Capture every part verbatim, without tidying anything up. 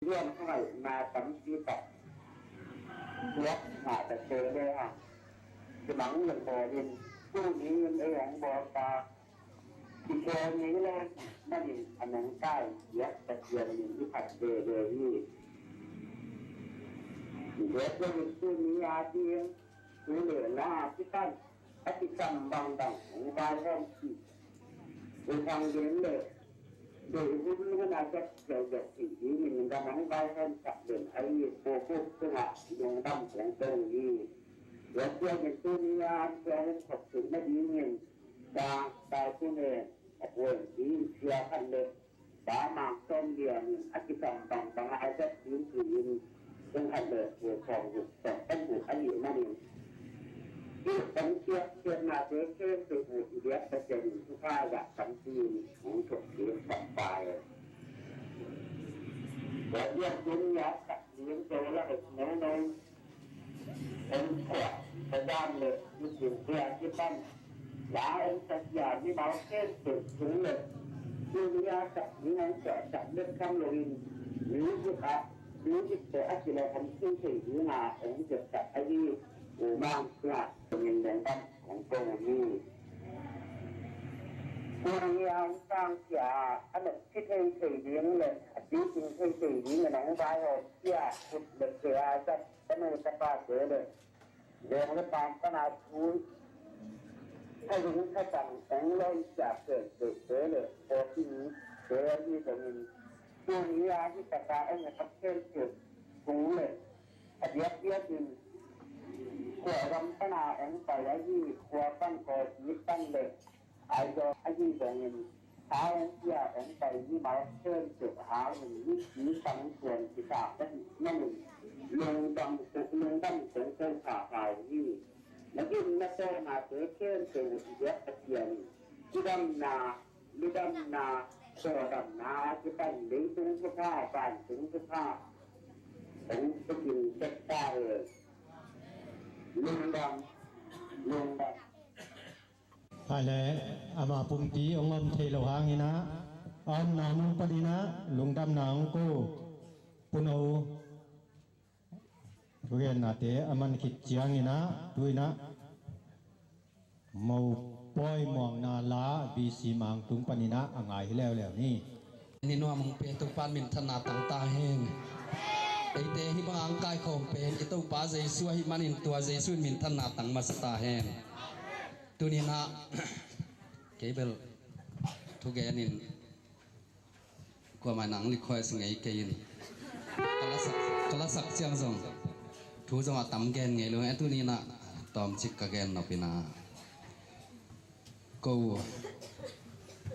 Lian khawngaihna tampi tak biak mah ta se le hang, kimang leh bawlin, tuni in ei hong bawlpa kikhel ngei lo manin a nungta in biak Pasian min i phat veve hi. Biak lo in tuni a ding thu le la a kipan a kisam bangbang hong vaihawm cih. Hong khang gen le deih hun hun a zat ziauziau theih dingin gam hong vaihawmsak den a hi. Pawlkhat tungah lungdam kong ko hi. Tua ciangin tuni a hong khop theih nadingin dang tai tune a puan ding sia khat le ba mang sawm lianin a kisam bangbang a zat ding tiin kong khat le tua sawm guk sawm guk ahih manin i hong siatsiatnate khempeuh uh i biak Pasian in thupha zah tampi in hong thuak kik sak ta hen. Tua biakinn niat sak ding zo la het nono. Hong thuak ka dam le i tun tua kipan la hong sak ya mimal khempeuh tung le tuni a sak ding hong thuak sak bek tham loin music ah music tawh a kilawm hong tung thei dinga hong thuak sak ahi. U Mang Sia Min Dong Bam hong ko hi. Tuni a hong sang sia a nop thei thei ding le a piking thei thei ding le nong vaihawm sia kut le sia zat ka nu ka pate le veng le pam pana thu thaling thatang hong loi sia khempeuhte le pawlpi mite ahi zongin tuni a hih taka hong a khempeuh kung le a diakdiakin khua gam pana hong pai ahi khua pan kawlpi pan le Aizawl ahi zongin a hong pia hong pai mimal khempeuh hangin mipi sang tuan kisak ka hih manin lungdam, lungdam kong ko kha kha uh hi. Na gimna tawlnate khempeuh uh i biak Pasian in cidamna, midamna, sawldamna kipan leitung thupha, vantung thupha hong tukin tek ta hen. Lungdam, lungdam. Hai le, ama pumpi hong om thei lo hangin ah, a omna mun panin ah lungdamna hong ko. Puno thugennate a man khit ciangin ah tu-in ah mopawi muangna la B C Mang tung panin ah a ngai hi leuleu ni. Ni nuam hong pe Topa in minthanna tang ta hen. Eite hih bang a hong kaikhawm pen i Topa Jesu ahih manin tua Jesu in minthanna tang masa ta hen. Tuni-in ah kei bel thugenin kuamah in ang likhuai si ngei kei in ka lasak, ka lasak ciang zong thu zong a tam gen ngei lo. Tuni-in ah tawmcik ka gen nop in ah ko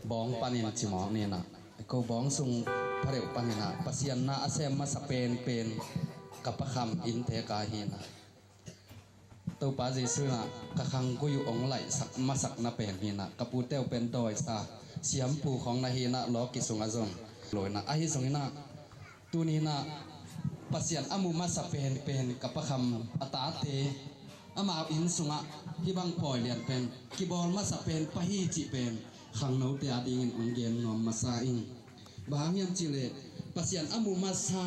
bawng panin cimawh ni in ah ko bawng sung phadeuh panin ah Pasian na a sem masa penpen ka pakham innte ka hi in ah Topa Jesu in ah ka khanggui uh hong laihsak masakna pen hi in ah ka pute uh pen dawisa siampu khong na hi in ah lawki sungah zong lo in ah ahi zongin ah tuni-in ah Pasian a mu masa penpen ka pakham a tate amau inn sungah hih bang pawi lian pen kibawl masa pen pa hi cih pen khangnote a dingin hong gen nuam masa ing. Bang hang hiam cih leh Pasian a mu masa,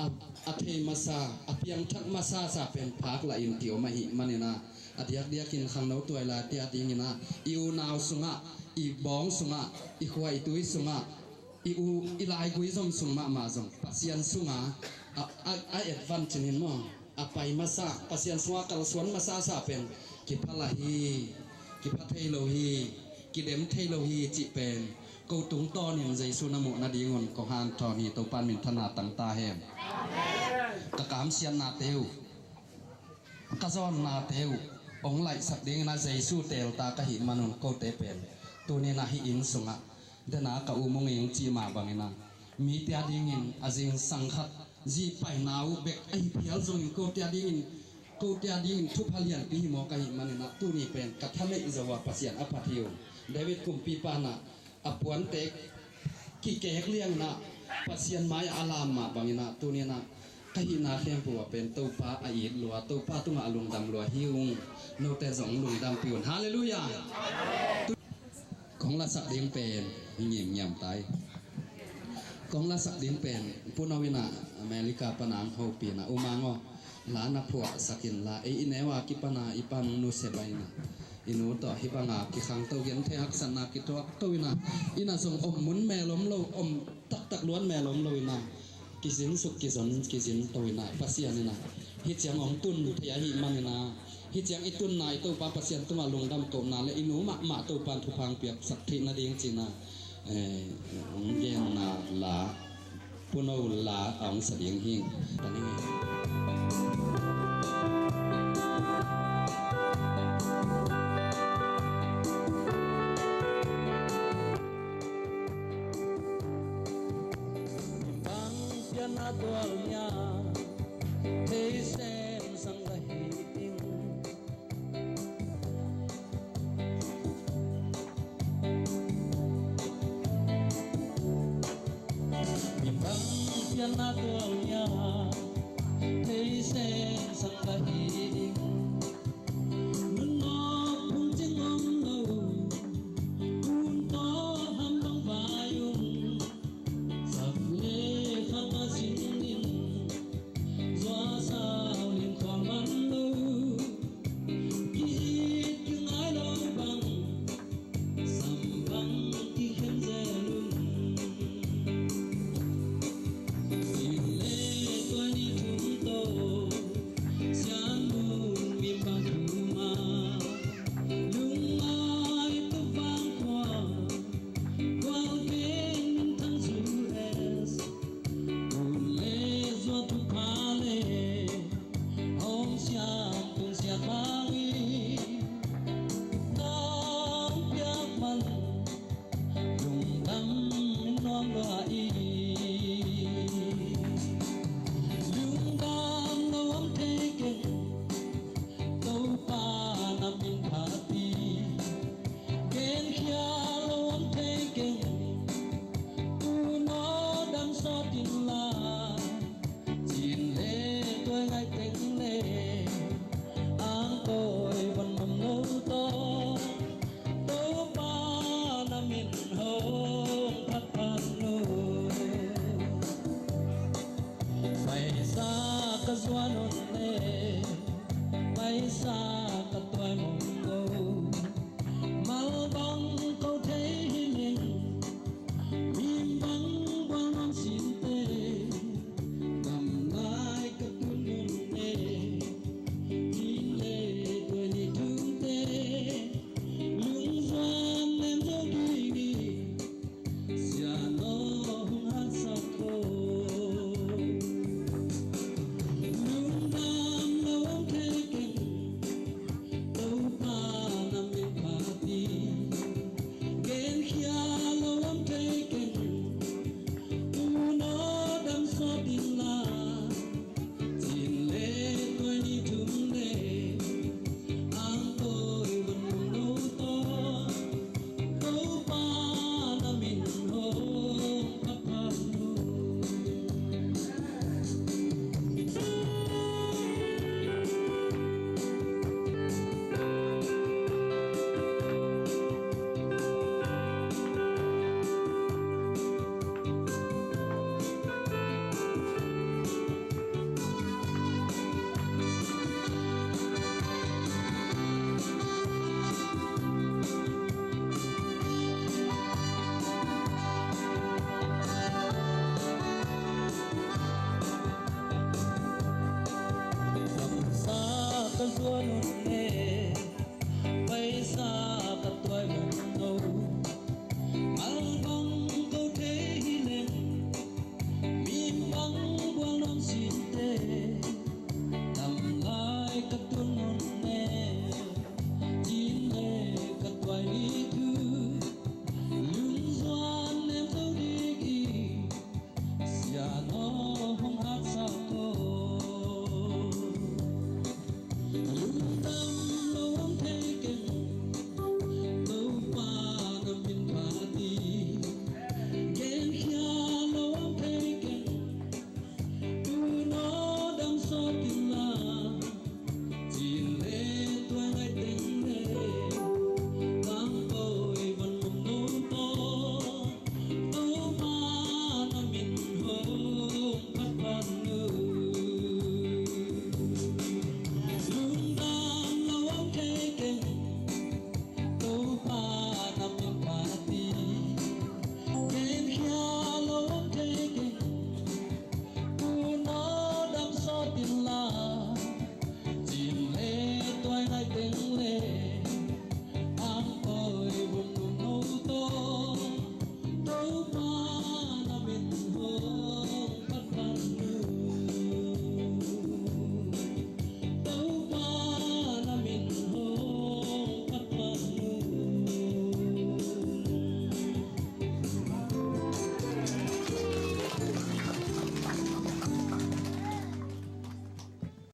a, a thei masa, a piangthak masa sa pen phak lahin ki-om ahih manin ah a diakdiakin khangno tuai laite a dingin ah i unau sungah, i bawng sungah, i khua i tui sungah, i u i laigui zom sung mahmah zong Pasian sungah a, a, a et van cinin maw a pai masa, Pasian sungah kalsuan masa sa pen kipha lah hi, kipha thei lo hi, kidem thei lo hi cih pen ko tungtawnin Jesu na muh nadingun kong hanthawn hi. Topa in minthanna tang ta hen. Ka kamsiatnate uh, ka zawnnate uh hong laihsak dingin ah Jesu teelta ka hih manun kote pen tuni-in ah hih inn sungah dena ka um ung ing cih mah bangin ah mite a dingin a zingsang khat zi paina uh bek ahi phial zongin kote a dingin, kote a dingin thupha lianpi hi mawk ahih manin ah tuni pen ka thaneih zo a Pasian a phat hi uh. David kumpipa in ah a puante kikek liangin ah Pasian mai-ah a lam mah bangin ah tuni-in ah ka hihna khempeuh ah pen Topa a it lua, Topa tungah a lungdam lua hi ung. Note zong lungdampih un. Halleluiah. Kong lasak ding pen hi ngiamngiam tai. Kong lasak ding pen Pu No in ah America pana ang hopih in ah, U Mang aw, la na phuahsak inla, ei i neu a kipan a i pa hong nusia bai in ah, i nu tawh hih banga kikhangto, genthei haksatna kithuakto in ah, inn ah zong om mun mel om lo, om taktak luat mel om lo in ah, kizinsuk kizon kizin to in ah, Pasian in ah hih ciang hong tun thei ahih manin ah, hih ciang i tunna i Topa Pasian tungah lungdam kohna le i nu mahmah Topa in thupha hong piaksak theih nading ci-in ah, eh, hong genna la, Pu No la a hong sa ding hi. Tani nge. Bang pian a tual nia, thei sem sang ka hi ing. Mi bang pian a tual nia, thei sem sang ka hi ing. Nunawk phung cing om lo, kun tawh ham bang vai ung. Sak le khat a sinin, zua sau lim tua man lo. Ki-it kingai lo bang, sam bang kikhen zel ung. Cin le tuai ni thum to, sian mun mi bang thum a, lungngai tu bang kua. Kual keng minthang zu es, kun le zua thupha le, hong siam tun siat bang i, nang piak man, lungdam min nuam lua i. Lungdam lo om thei keng, Topa na min phat hi. Genkhia lo om thei keng, U No dam sawt inla. Cin le tuai ngai teng le, ang tawi van mom lo tawh, Topa na min hong phat phat lo. Paisa ka zuan un le, paisa ka tuai mong lo. Mal bang ko thei hi ning, mim bang buang nuam sinte. Gamlai ka tun un le, inn le tuai ni thumte, lungzuan nem zo ding hi. Sian aw hong hatsak ko. Lungdam lo om thei keng, Topa na min phat hi. Genkhia lo om thei keng, U No dam sawt inla. Cin le tuai ni thum le, ang tawi van mong lo tawh, Topa na min hong phat phat lo. Sa ka zuan un le,